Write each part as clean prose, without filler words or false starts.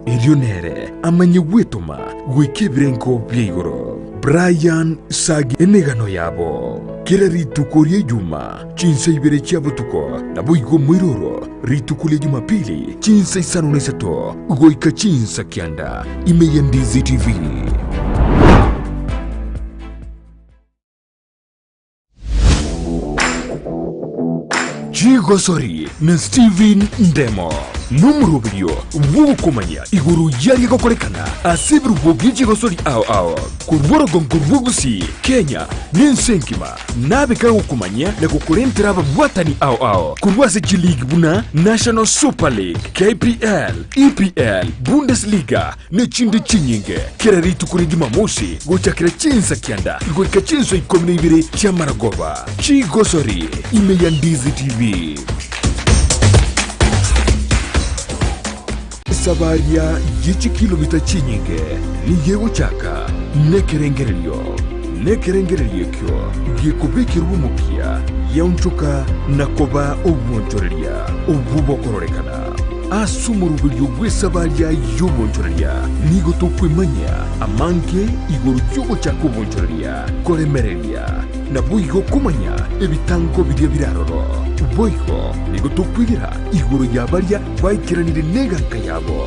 Erio nere amanye gwetoma goika ebirengo bia igoro. Brian Sagi emegano yabo. Kera rituko ria Ijuma, chinsa ibere chia botuko, naboigo omoiroro rituko ria Jumapili, chinsa isano na isato goika chinsa kianda, ime ya Ndizi TV. Chigosori na Steven Ndemo nomoroberio bw'ogokomanya igoro y'aria gokorekana ase ebirubo bie chigosori ao ao korwa orogongo rwa Gusii, Kenya na ense engima nabe kagokomanyia na gokorentera ababwatani ao ao korwa ase chileague buna National Super League, KPL, EPL, Bundesliga ne chinde chinyinge, kera rituko ria Jumamosi gochakera chinsa kianda goika chinsa ikomi na ibere chi'amaragoba. Chigosori ime ya Ndizi TV. Esabaria ye chikilomita chinyinge nigo egochaka nekerengererio, nekerengererio ekio gekobekerwa omokia giaonchoka na koba obwonchoreria obwo bokororekana. Ase omoroberio bw'esabaria y'obonchoreria nigo tokwemanyia amange igoro y'ogochaka obonchoreria, koremereria, naboigo komanya ebitango biria bire aroro. Boigo nigo tokwegera igoro ya baria baikeranire neganka yabo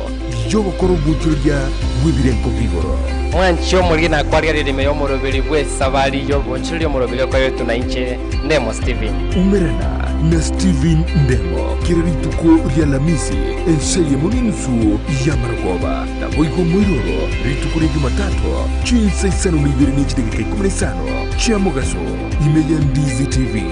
y'ogokora obonchoreria bw'ebirengo bi'igoro. Mwanche omoriri nakwarigereria ime y'omoroberi bw'esabari y'obonchoreria omoroberi okoretwe nainche Ndemo Steven. Umerana na Steven Ndemo kera rituko ri'Alamisi ense eyemo n'enusu y'amarogoba, naboigo moiroro rituko ria Jumatato chinsa isano na ibere ne chidakika ikomi na isano chia mogaso ime ya Ndizi TV.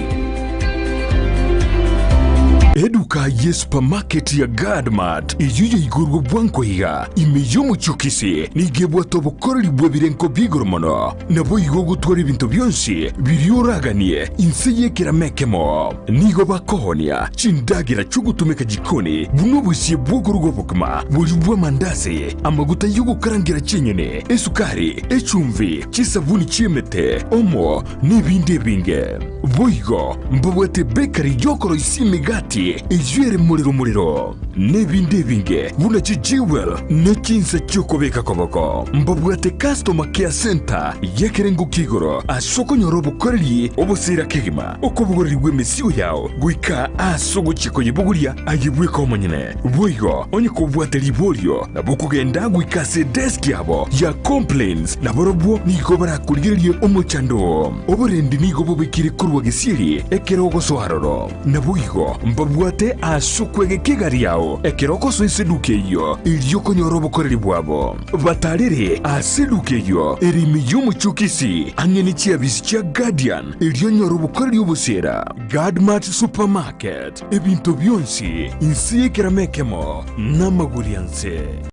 Eduka ye supermarket ya Guardmart eyio yaigorwe bwango iga ime y'omochie o Kisii nigo ebwate obokoreri bw'ebirengo bi'igoro mono. Naboigo ogotwara ebinto bionsi biria oraganie inse y'ekerama ekemo. Nigo bakoonia chindagera chi'ogotumeka jikoni, buna obosie bw'okoruga obokima, boria bw'amandasi, amaguta y'ogokarangera chinyeni, esukari, echumbi, chisabuni chi'emete, omo, nebinde ebinge. Boigo mbabwate ebekari y'okoroisia emegati eyio ere morero morero, nebinde ebinge buna chijewel ne chinsa chi'okobeka koboko. Mbabwate customer care centre y'ekerengo kia igoro ase okonyora obokoreri obosira kegima, okobogorerigwa emesigo yao goika ase ogochia koyebogoria aye bweka omonyene. Boigo onye kobwate riborio nabo okogenda goika ase edesk yabo ya complaints nabarobwo nigo barakorigererie omochando oo. Oborendi nigo bobekire korwa gesieri ekero ogosoa aroro. Naboigo mbabwate ase okwegeka egari yao ekero ogosoa ase eduka eyio, erio okonyora obokoreri bwabo. Batarere ase eduka eyio ere ime y'omochie o Kisii, ang'e ne chiabisi chia Guardian, erio onyore obokoreri obosiera. Guardmart Supermarket, ebinto bionsi inse y'ekerama ekemo namagori anse.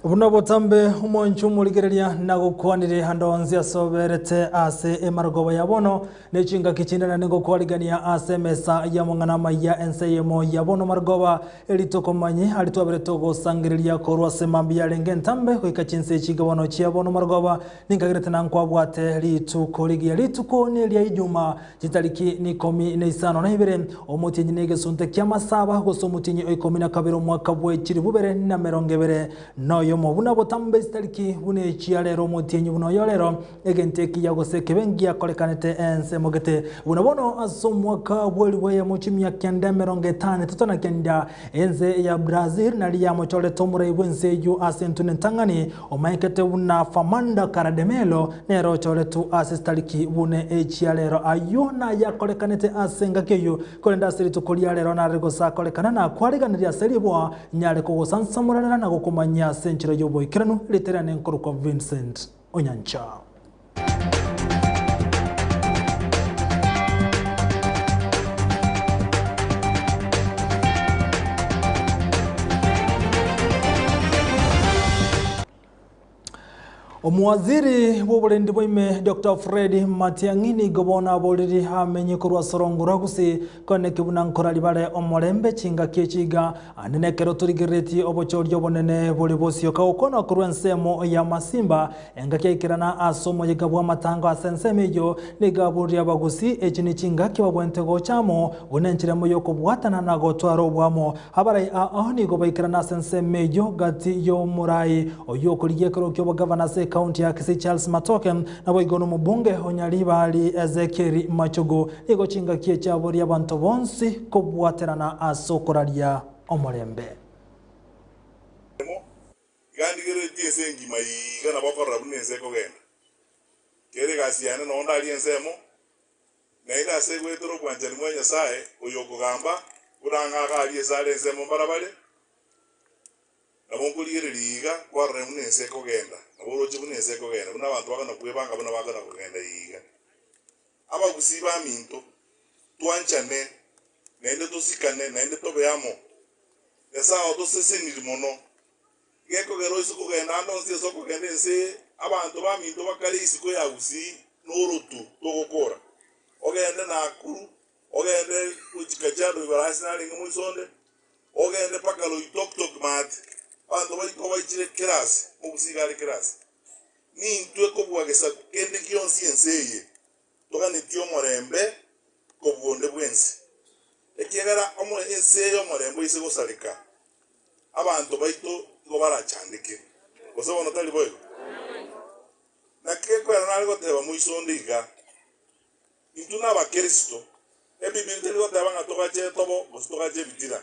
Buna botambe omonche omorigereria nagokwanire ande onsi ase oberete ase emarogoba ya bono, ne chingaki chinde naende ngokwarigania ase emesa y'amang'ana amaya ense eyemo ya bono marogoba, eri tokomanye aria twabere togosangereria korwa ase mambia yarenge entambe goika chinsa echi bono chia bono marogoba, ninkagerete na nkwabwate rituko rigiya rituko neria ijuma Chitariki nikomi na isano na ibere, omotienyi negesunte ki'amasaba, gose omotienyi o ikomi na kabere omwaka bwe chilifu bibere na emerongo ebere noyomo. oyomo buna botambe esitariki buna echia rero omotienyi buna oyo rero egento ekiya gose ekebe ngiakorekanete ensemo gete buna bono ase omwaka bw'elifu eyemo chimia kenda 59 ense ya Brazil nari yamochorete omorai bw'ense eyio ase entune entang'ani omaekete buna Fernando Karademelo nere ochoretwe ase esitariki buna echia rero ayio nayakorekanete ase engaki eyio korende ase rituko ria rero nare gose akorekana na kwariganirie ase riboa nyare kogosansamorera na gokomanyia ase enchera y'oboikeranu riterane nkorokwa Vincent Onyancha. Omowaziri bw'oborendi bwaime Dr. Fred Matiang'i nigo bono aboriri amenye korwa sorongo rwa Gusii koneki buna nkorari bare omorembe chingaki echi iga ande nekero torigereretie obochori obonene bore bosioka gokwana korwa ensemo ya Masimba engaki aikerana ase omoyega bw'amatango ase ensemo eyio nigo aboriri abagusii echi ne chingaki babwente gocha amo buna enchera emo y'okobwatana na gotwara obwamo Abarai ao nigo baikerana ase ensemo eyio gati y'omorai oyio okorigia ekero ki'obogavana ase ekaunti ya Kisii Charles Matoke, naboigo nomobunge o Nyaribari Ezekiel Machogu. Nigo chingaki echiaboria abanto bonsi kobwaterana ase okoraria omorembe. Iga ndigereretie ense engima iga nabo okorora buna ense ekogenda. Kera egasi yane noo ndarie ensemo, Naende ase goetera obwanchani bwa Nyasae, oyokogamba, buna ang'e agarie esare ensemo mbarabare, nabo nkorigereria iga, kwarora buna ense ekogenda, nabo oroche buna ense ekogenda, buna abanto bakona kwebanga buna bakona kogenda iga. Abagusii baminto, twanchane, naende tosikane, naende tobe amo. Nyasae otoseseniri mono, Gekogera oise kogenda ande onsi ase okogenda ense eye, abanto baminto bakare isiko ya Gusii norotu togokora. Ogende Nakuru, ogende gochia Kajiado igoro ase narenge moisonde, ogende mpaka Loitoktok maate. Abanto baito baichire kera ase, Mogusii iga are kera ase. Nintwe kobua gesaku kende gionsi ense eye, toganetie omorembe kobua onde bwensi. Ekiagera ense eye omorembe oise gosareka, abanto baito nigo barachandeke, gose bono tari boigo? Naki gekoera nare goteba moiso onde iga, Intwe nabakristo, Ebibiri teri goteba ng'a togache etobo gose togache ebitina.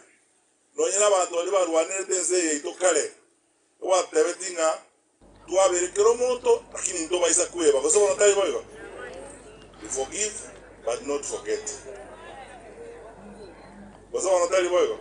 Nonye nabanto baria barwanerete ense eye yaito kare, egwatebeti ng'a twabere kera omonto, lakini ntobaisa kweba, gose bono tari boigo? We forgive but not forget. Gose bono tari boigo?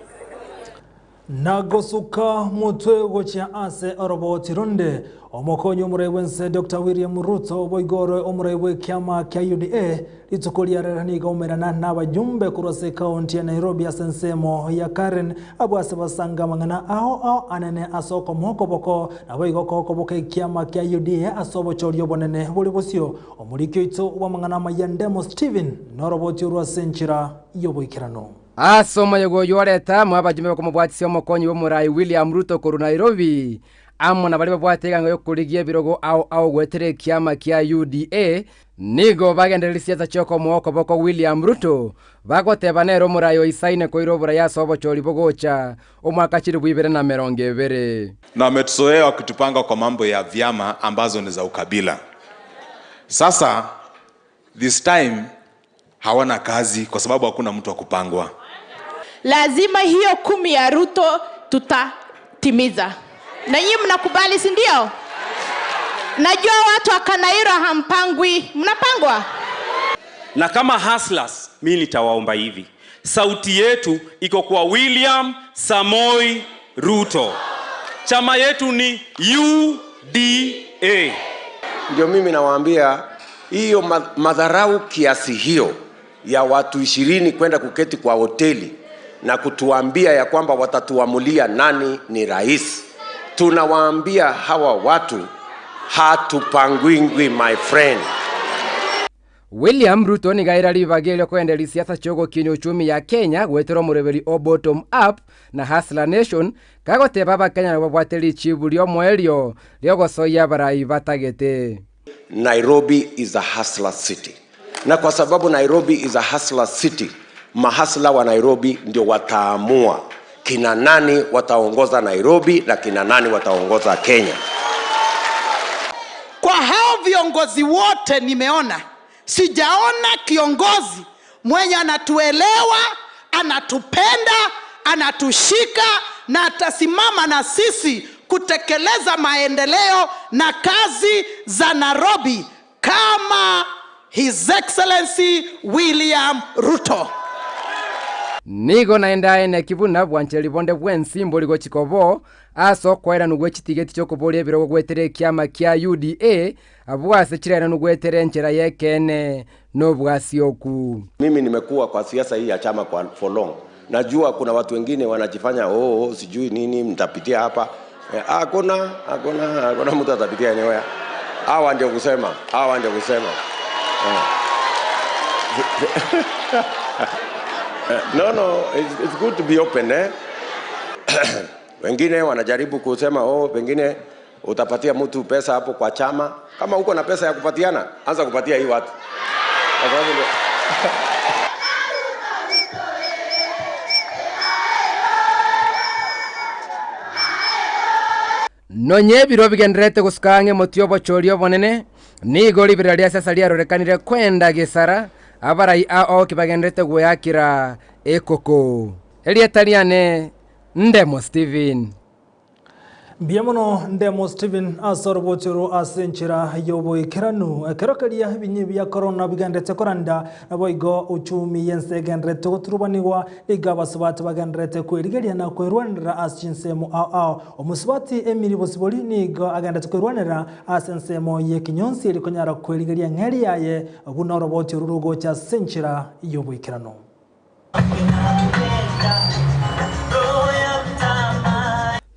Na gosuka motwe gochia ase oroboti ronde, omokonyi omorai bw'ense Dr William Ruto boigo ore omorai bw'ekiama kia UDA rituko ria rero nigo aumerana nabajumbe korwa ase ekaunti ya Nairobi ase ensemo ya Karen abwo ase basanga amang'ana ao ao anene ase okomoa okoboko naboigo kokoboka ekiama kia UDA ase obochori obonene bore bosio. Omoriki oito bw'amang'ana amaya Ndemo Stephen noroboti orwo ase enchera y'oboikeranu. Ase omoyega oyio oreta amo abajumbe bakomobwatisia omokonyi bw'omorai William Ruto korwa Nairobi, amo na baria babwate egango y'okorigia ebirogo ao ao goetera ekiama kia UDA, nigo bagendererie siasa chi'okomoa okoboko William Ruto, bagoteba nere omorai oisaine koira oborai ase obochori bogocha omwaka chilifu ibere na emerongo ebere. Na wametuzoea wakitupanga kwa mambo ya vyama ambazo ni za ukabila. Sasa this time hawana kazi kwa sababu hakuna mtu wa kupangwa. Lazima hiyo kumi ya Ruto tutatimiza, na nyinyi mnakubali, si ndio? Najua watu wa Kanairo hampangwi, mnapangwa. Na kama hustlers, mi nitawaomba hivi, sauti yetu iko kwa William Samoi Ruto, chama yetu ni UDA. Ndio mimi nawaambia hiyo madharau kiasi hiyo ya watu 20 kwenda kuketi kwa hoteli na kutuambia ya kwamba watatuamulia nani ni rais. Tunawaambia hawa watu hatupangwingwi, my friend. William Ruto nigo aira ribaga erio koendereria siasa chi'ogokinia uchumi ya Kenya goetera omoroberi o Bottom Up na Hustler Nation, kagoteba Abakenya nabo babwate richibu ri'omoerio ri'ogosoyia abarai batagete. Nairobi is a hustler city. Na kwa sababu Nairobi is a hustler city, mahasla wa Nairobi ndio wataamua kina nani wataongoza Nairobi na kina nani wataongoza Kenya. Kwa hao viongozi wote nimeona, sijaona kiongozi mwenye anatuelewa, anatupenda, anatushika na atasimama na sisi kutekeleza maendeleo na kazi za Nairobi kama His Excellency William Ruto. Nigo naende aene kibuna bwancheri bonde bwensi mbori gochikobo ase okoeranwa gwe chitigeti chiokoboria ebirogo gwetera ekiama kia UDA abwo ase chiraeranwa gwetera enchera ya ekeene na obwasioku. Mimi nimekuwa kwa siasa hii ya chama kwa for long. Najua kuna watu wengine wanajifanya oh, oh, sijui nini mtapitia hapa. Hakuna, hakuna, hakuna mtu atapitia anywhere. Hawa ndio kusema, hawa ndio kusema. No, no, it's good to be open, eh? Wengine wanajaribu kusema oh, pengine utapatia mtu pesa hapo kwa chama. Kama uko na pesa ya kupatiana, anza kupatia hii watu. Kwa sababu ndio Nonye ebiro bigenderete gosuka ang'e motwe obochori obonene, nigo ribera ria siasa riarorekanire kwenda gesara, abarai ao kibagenderete goyakira ekoko. Erieta riane Ndemo Steven. Mbuya mono Ndemo Steven ase orobochoro ase enchera y'oboikeranu. Ekero keria ebinyi bia corona bigenderete koranda naboigo uchumi yense egenderete goturubanigwa nigo abasubati bagenderete kwerigeria na kwerwanera ase chinsemo ao ao. Omusubati Emily Bosibori nigo agenderete kwerwanera ase ensemo y'ekinyonsi erikonyara kwerigeria ng'eri yaye buna orobochoro rogocha ase enchera y'oboikeranu.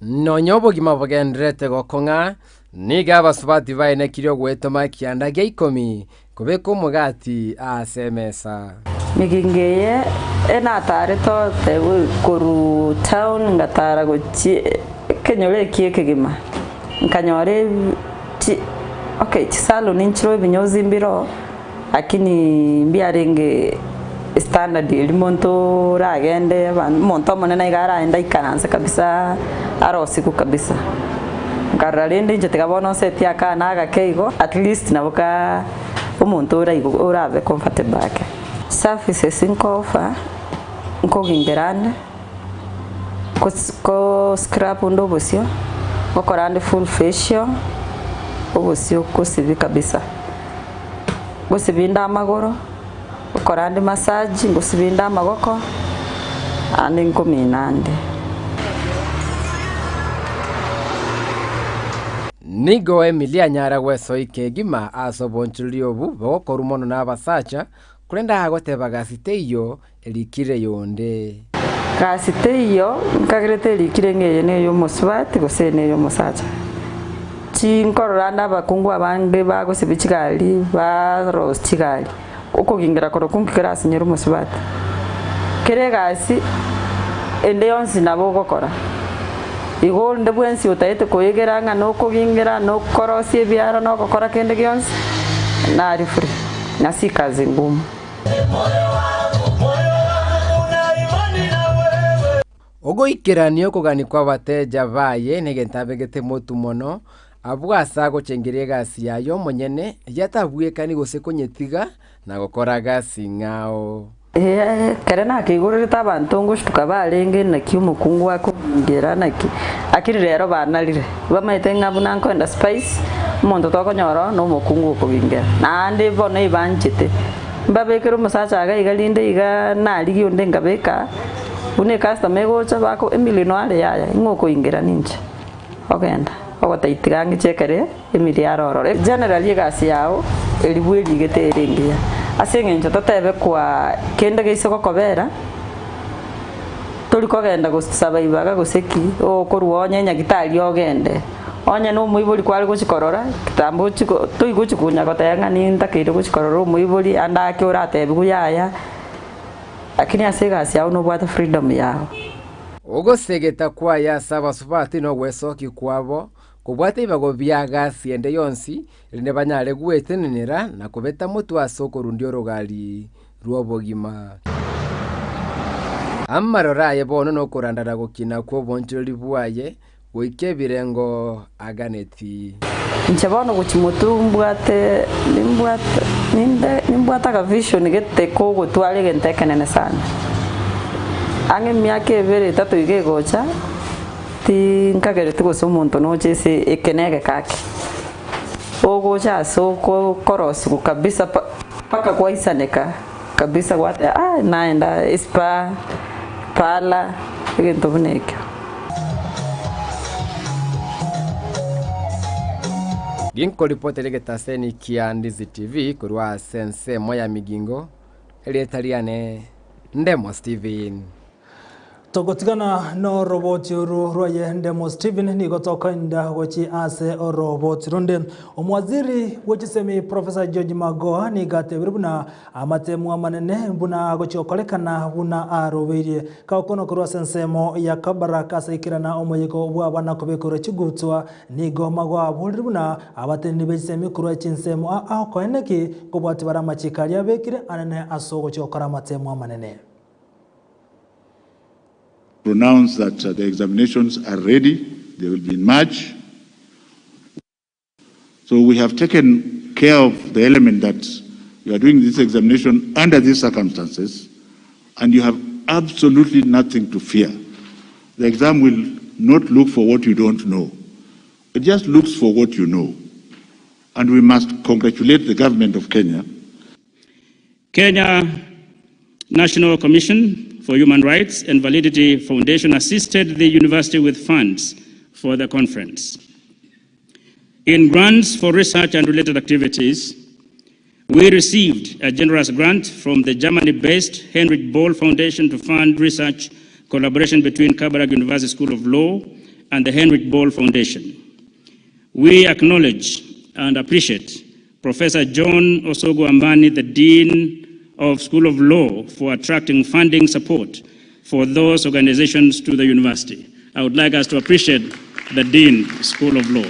Nonya obogima bogenderete gokong'a, nigo abasubati baenekirie ogwetoma ekianda gia ikomi kobeka omogati ase emesa. Migingo eye enatarete ote koru town ngatara gochi ekenyoro eki ekegima nkanyora chi okay chisalon nchiro ebinyozi mbiro lakini mbiarenge standard eri monto oragende omonto omonene iga araende aikaranse kabisa arosiku kabisa. Nkarora rende inche tiga bono onseti akana agake igo at least nabo ka omonto oraigo orabe comfortable ake. Services nkofa nkogingerande ko scrub onde obosio ngokora ande full facial obosio kosibi kabisa ngosibinde amagoro ngokora ande massage ngosibinde amagoko ande nkomina ande. Nigo Emily anyara gwesoika egima ase obonchoreri obu bogokorwa mono na abasacha korende agoteba gasi teiyo erikire yonde. Gasi teiyo nkagerete erikire ng'eye na ey'omosubati gose na ey'omosacha. Chinkorora na abakungu abange bagosibi chigari barosi chigari okogingera korokwo nkikera asinyere omosubati. Kere egasi ende yonsi nabo ogokora. Igo onde bwensi otaete koegera ng'a nokogingera nokorosia ebiara nogokora kende gionsi nari free na si kazi ngumu. Ogoikerania okogania kwa abateja baye negento abegete motu mono, abwo ase agochengeria egasi yaye omonyene, yatabwekani gose konyetiga na gokora gasi ng'ao. Ekere nakeigorerete abanto ngoshtuka barenge naki omokungu akongera naki akiri rero banarire bamaete ng'a buna nkoenda spice omonto tokonyora na omokungu okobingera naende bono ebanchete mbabekere omosacha iga iga rinde iga narigia onde nkabeka buna ecustomer egocha bako Emily noare yaya ng'o okoingera ninche ogenda ogotaitiga ng'ichekere Emily arorore. Generally egasi yao eri bwerigete ere engiya ase eng'encho totebe kwa kende geise gokobera tori kogenda gosaba ibaga gose ki okorwa onye nyagitari ogende onye na omoibori kware gochikorora kitambo ochiko toigochikonya goteba ng'a nintakeire gochikorora omoibori ande ake oratebiwa yaya lakini ase egasi yao nobwate freedom yao. Ogosegeta kwaye ase abasubati na ogwesoki kwabo kobwate ebibago bia gasi ende yonsi erinde banyare gwetenenera na kobeta motwe ase okorundia orogari rw'obogima. Amaroro aye bono nokorandana gokina kw'obonchoreri bwaye goika ebirengo aganeti. Inche bono gochia motwe mbwate nimbwate ninde nimbwate akavision gete kogotwara egento ekenene sana. Ang'e emiaka ebere etato iga egocha, tinkagereti gose omonto noche ase eke na egeka ake. Ogocha ase okokorosiwa kabisa pa mpaka kwaisaneka kabisa gwateba ah naenda espa, parlour, egento buna ekio. Ginkoripotera egetaseni kia Ndizi TV korwa ase ensemo ya Migingo, erieta riane Ndemo Steven. Togotigana noroboti oru rwaye Ndemo Steven nigo tokoenda gochi ase oroboti runde. Omwaziri bwe chisemi Professor George Magoha nigo atebire buna amatemu amanene buna agochi gokorekana buna arobeirie. Kagokonwa korwa ase ensemo ya Kabarak ase ikerana omoyego bw'abana kobekorwa chigutwa nigo Magoha aborire buna abateneni be chisemi korwa chinsemo ao koeneki kobwati bare amachiko aria abekire anene ase ogochi gokora amatemu amanene. Pronounce that the examinations are ready, they will be in March. So we have taken care of the element that you are doing this examination under these circumstances and you have absolutely nothing to fear. The exam will not look for what you don't know. It just looks for what you know. And we must congratulate the government of Kenya. Kenya National Commission for Human Rights and Validity Foundation assisted the university with funds for the conference. In grants for research and related activities, we received a generous grant from the Germany-based Heinrich Böll Foundation to fund research collaboration between Kabarak University School of Law and the Heinrich Böll Foundation. We acknowledge and appreciate Professor John Osogo Ambani, the Dean of School of Law, for attracting funding support for those organizations to the university. I would like us to appreciate the Dean, School of Law.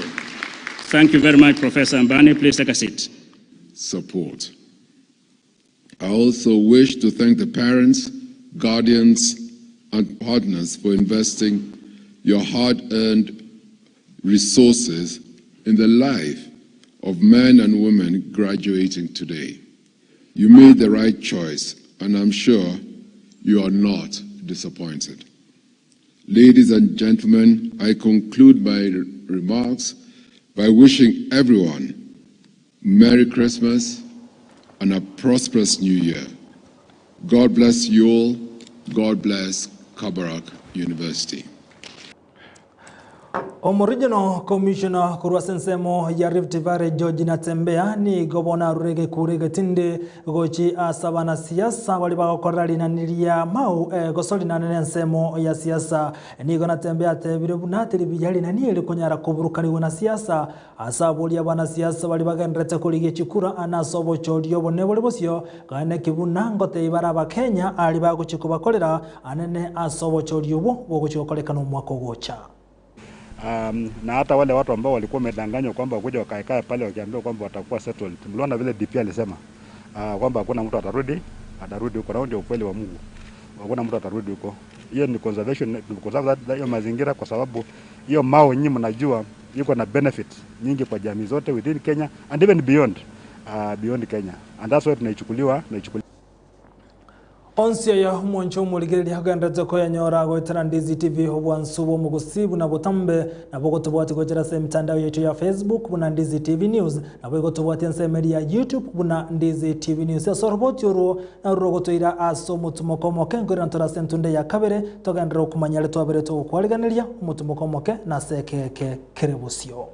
Thank you very much, Professor Ambani. Please take a seat. Support. I also wish to thank the parents, guardians, and partners for investing your hard-earned resources in the life of men and women graduating today. You made the right choice, and I'm sure you are not disappointed. Ladies and gentlemen, I conclude my remarks by wishing everyone Merry Christmas and a prosperous New Year. God bless you all. God bless Kabarak University. Omoregional Commissioner korwa ase ensemo ya Rift Valley George Natembeya nigo bono arure egekuro egetindi gochi ase abanasiasa baria bagokorera rinani ria Mau gose rinani nensemo ya siasa. Nigo Natembeya atebire buna teri buya rinani eri konyara koburukanigwa na siasa Ase aboria abanasiasa baria bagendererete korigia chikura na ase obochori obonene bore bosio, gaki buna ngotebia bare Abakenya aria bagochia kobakorera anene ase obochori obwo bogochia gokorekana omwaka ogocha. Na hata wale watu ambao walikuwa wamedanganywa kwamba wakuja wakaekae pale wakiambiwa kwamba watakuwa settled. Mliona vile DP alisema kwamba hakuna mtu atarudi atarudi huko, na ndio ukweli wa Mungu. Hakuna mtu atarudi huko. Hiyo ni conservation, conserve hiyo mazingira kwa sababu hiyo Mau nyinyi mnajua iko na benefit nyingi kwa jamii zote within Kenya and even beyond beyond Kenya and that's why tunaichukuliwa tunaichukuliwa Onsi aya omonche omorigereria agenderete koyanyora goetera Ndizi TV obwansu bw'omogusii buna botambe nabo gotobwatia gochera ase emitandao yaito ya Facebook buna Ndizi TV News nabo igotobwatia ensemo eria ya YouTube buna Ndizi TV News ase oroboti orwo Narwo rogotoira ase omotimoko omoke, nkoirana tore ase entunda ya kabere, togenderere okomanya aria twabeire togokwarigeneria, omotimoko omoke nase ekeeke kere bosio.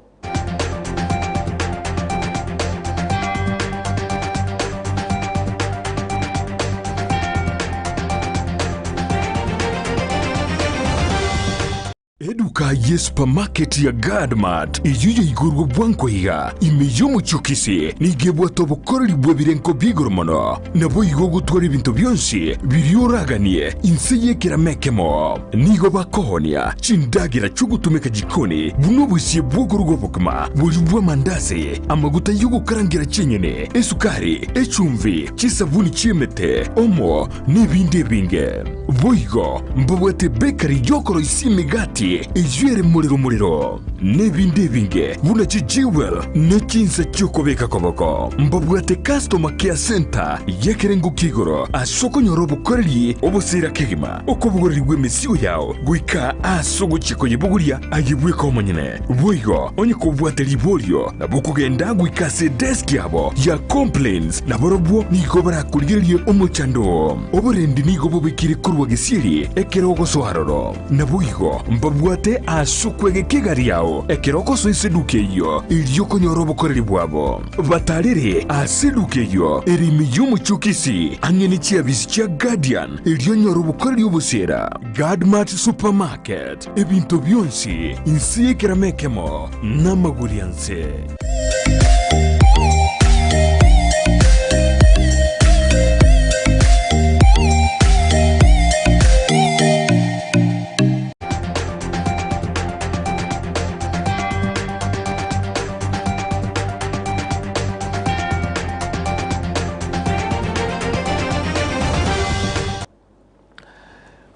Eduka ye supermarket ya Guardmart eyio yaigorwa bwango iga ime y'omochie o Kisii nigo ebwate obokoreri bw'ebirengo bi'igoro mono. Naboigo ogotwara ebinto bionsi biria oraganie inse y'ekerama ekemo. Nigo bakoonia chindagera chi'ogotumeka jikoni buna obosie bw'okoruga obokima, boria bw'amandasi, amaguta y'ogokarangera chinyeni, esukari, echumbi, chisabuni chi'emete, omo, nebinde ebinge. Boigo mbabwate ebekari y'okoroisia emegati eyio ere morero morero, nebinde ebinge buna chijewel ne chinsa chi'okobeka koboko. Mbabwate customer care centre y'ekerengo kia igoro ase okonyora obokoreri obosira kegima, okobogorerigwa emesigo yao goika aase ogochia koyebogoria aye bweka omonyene. Boigo onye kobwate riborio, nabo okogenda goika ase edesk yabo ya complaints, na barobwo nigo barakorigererie omochando oo. Oborendi nigo bobekire korwa gesieri ekero ogosoa aroro. Naboigo mbabwate ase okwegeka egari yao ekero ogosoa ase eduka eyio, erio okonyora obokoreri bwabo. Batarere ase eduka eyio ere ime y'omochie o Kisii, ang'e ne chiabisi chia Guardian, erio onyore obokoreri obosiera. Guardmart Supermarket, ebinto bionsi inse y'ekerama ekemo namagori anse.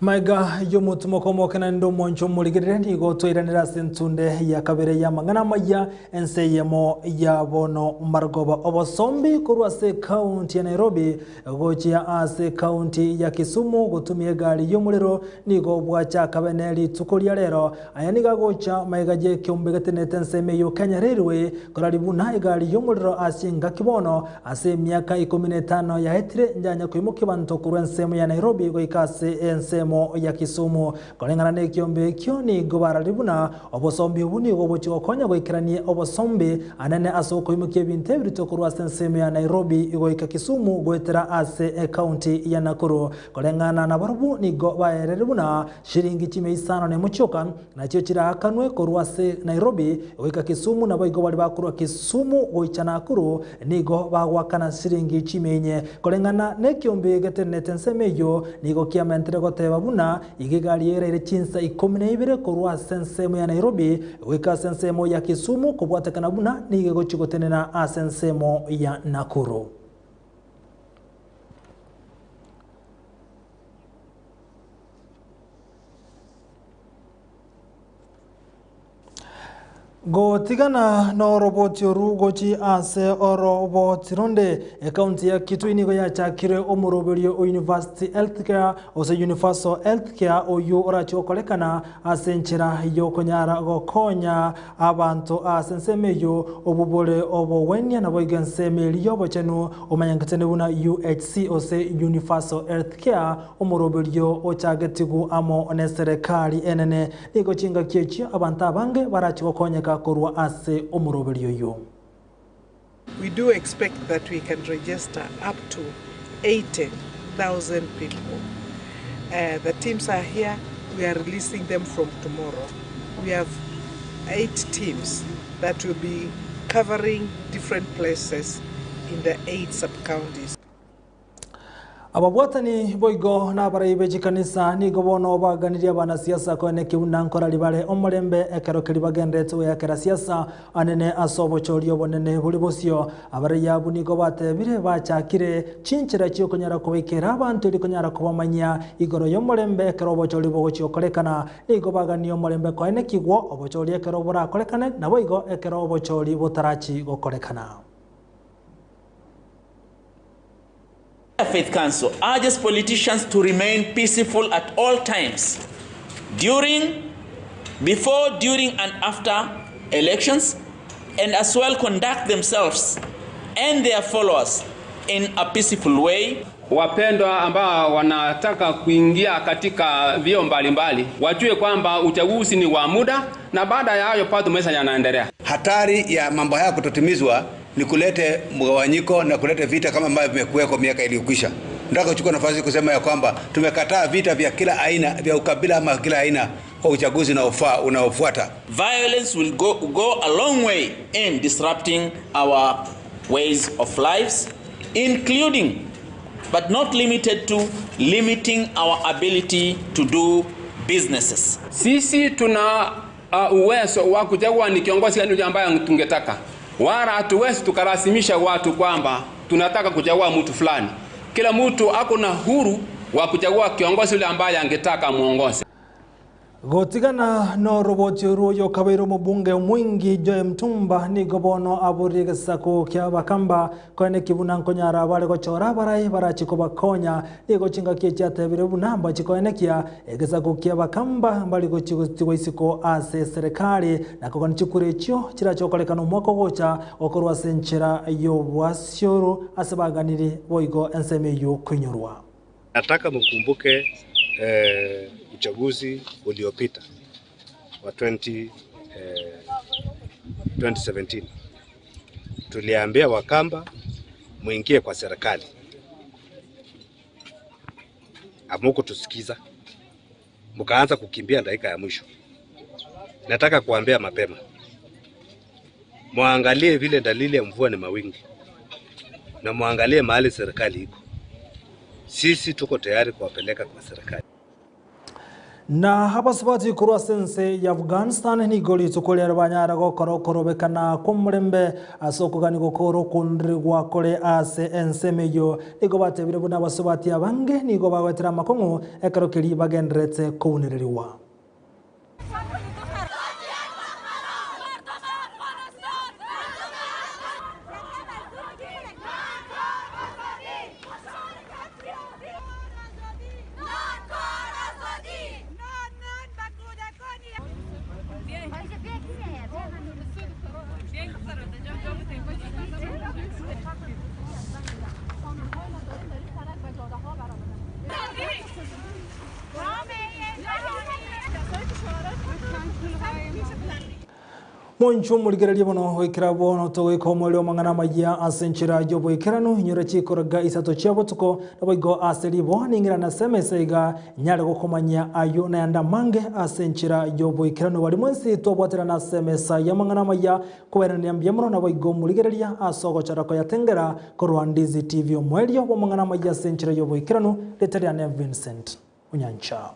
Maiga y'omotumo komoke naende omwancho omorigerere nigo twairanire ase entunde ya kabere y'amang'ana amaya ense eyemo ya bono marogoba obosombi korwa ase ekaunti ya Nairobi gochia ase ekaunti ya Kisumu gotumia egari y'omorero nigo bwachaka bene rituko ria rero aya nigo agocha maiga y'ekeombe getenete ensemo eyio Kenya Railway korari buna egari y'omorero ase engaki bono Ase emiaka ikomi na etano yaetire, njanya koimokia abanto korwa ensemo ya Nairobi goika ase ensemo ya Kisumu. Koreng'ana nekiombe ekio nigo bararire buna obosombi obwo nigo bochia gokonya goikerania obosombi anene ase okoimokia ebinto ebirito korwa ase ensemo ya Nairobi goika Kisumu goetera ase ecounty ya Nakuru. Koreng'ana nabarobwo nigo baerire buna Shiringi chimia isano nemo chioka nachio chiraakanwe korwa ase Nairobi goika Kisumu, naboigo baria bakorwa Kisumu goicha Nakuru nigo bagoakana shiringi chimia inye. Koreng'ana nekiombe getenenete ensemo eyio, nigo kiamentire goteba buna iga egari eraire chinsa ikomi na ibere korwa ase ensemo ya Nairobi goika ase ensemo ya Kisumu kobwatekana buna nigo egochia gotenena ase ensemo ya Nakuru. Gotigana noroboti oru gochi ase oroboti ronde, ekaunti ya Kitui nigo yachakire omoroberio o University Healthcare gose Universal Healthcare oyio orache gokorekana ase enchera yokonyara gokonya abanto ase ensemo eyio obwo bore obogwenia naboigo ensemo eria y'obochenu omanyekanete buna UHC gose Universal Healthcare Omoroberio ochagetigwe amo neserekari enene. Nigo chingaki echio abanto abange barache gokonyeka korwa ase omoroberio oyio. We do expect that we can register up to 80,000 people. The teams are here, we are releasing them from tomorrow. We have 8 teams that will be covering different places in the 8 sub-counties. Ababwatani boigo nabarai be chikanisa nigo bono baganirie abanasiasa koenekia buna nkorari bare omorembe ekero keria bagenderete goyakera siasa anene ase obochori obonene bore bosio. Abarai abwo nigo batebire bachakire chinchera chiokonyara kobaikera abanto erio konyara kobamanyia igoro y'omorembe ekero obochori bogochia gokorekana. Nigo baganie omorembe koenekigwa obochori ekero borakorekane naboigo ekero obochori botarachi gokorekana. Faith Council urges politicians to remain peaceful at all times during, before, during and after elections and as well conduct themselves and their followers in a peaceful way. Wapendwa ambao wanataka kuingia katika vio mbalimbali wajue kwamba uchaguzi ni wa muda na baada ya hayo bado maisha yanaendelea. Hatari ya mambo haya kutotimizwa ni kulete mgawanyiko na kulete vita kama ambavyo vimekuwekwa miaka iliyokwisha. Nataka kuchukua nafasi kusema ya kwamba tumekataa vita vya kila aina vya ukabila ama kila aina kwa uchaguzi unaofaa unaofuata. Violence will go, go a long way in disrupting our ways of lives, including but not limited to limiting our ability to do businesses. Sisi tuna uwezo wa kuchagua ni kiongozi gani yule ambaye tungetaka, wala hatuwezi tukarasimisha watu kwamba tunataka kuchagua mtu fulani. Kila mtu ako na huru wa kuchagua kiongozi yule ambaye angetaka muongoze. Gotigana no roboti oru kabeiro mubunge mwingi Joe Mtumba nigo bono aburie gesaku kia bakamba koene kibuna nkonyara bare gochora barai barachiko bakonya nigo chingaki chiatebire buna mbachikoenekia egesaku kia bakamba mbari gochigotigwa isiko ase serikali na kogani chikura echio chirachokorekana omwaka ogocha gokorwa ase enchera y'obwasioro ase baganiri boigo ensemo eywo koinyorwa. Nataka mkumbuke uchaguzi uliopita wa 2017 tuliambia Wakamba muingie kwa serikali, hamukutusikiza, mkaanza kukimbia dakika ya mwisho. Nataka kuambia mapema, muangalie vile dalili ya mvua ni mawingu, na muangalie mahali serikali iko. Sisi tuko tayari kuwapeleka kwa serikali. Na haba sibati kurwa sense ya Afghanistan nigo rituko ria banyara gokora okorobekana kw'omurembe ase okogani gokora okondire gwakore ase ensemo eyo nigo batebire buna abasubati abange nigo bagwetera amakong'u ekero keri bagenderete kounereriwa. Monchu murigereria bono goikera bono togoika omweri omang'ana amaya ase enchera ya oboikeranu inyore chikoraga isato chia botuko naboigo ase ribo ning'irana ase emesa iga nyare gokomanya ayo naende amange ase enchera ya oboikeranu bari mwensi twabwaterana ase emesa ya amang'ana amaya koberanania mbuya mono naboigo murigereria ase ogochora koyatengera korwa Ndizi TV omwerio bwa amang'ana amaya ase enchera ya oboikeranu ritariane Vincent Onyancha.